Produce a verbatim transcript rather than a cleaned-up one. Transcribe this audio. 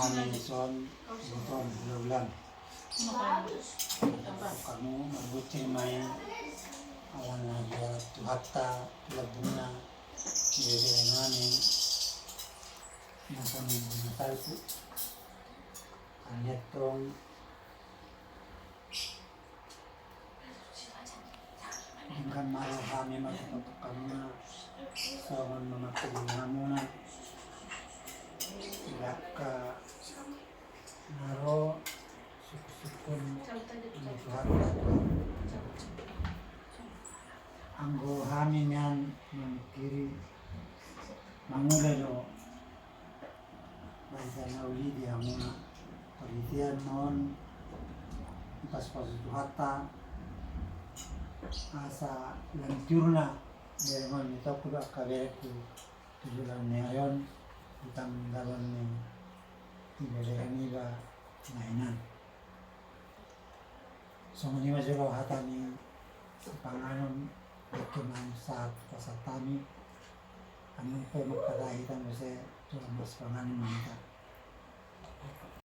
Nami son, ibotom hulaulan. Hamu marbunting ma i, ala na dua Tuhanta, tu lambungna, di bere nami, na songon i na salpu. Alani antong, denggan ma roha hami mangkatahon hamuna, songon mamangkulingi hamuna, di angka na ro sungkunsungkun ni Tuhanta. Anggo hami nian mamingkiri, mangula do barita na uli di hamuna. Parhitean on, dipasupasu Tuhanta, asa lam tiur na bereng on, ni tongku do angka berengku tu joloan ni ari on, di tanggung jawab ni iba, bereng iba na hinan. Songon i ma jolo hata ni sipanganon, dengke ma sahat pasahat hami. Annon pe mangkatai hita muse, jolo masipanganon ma hita.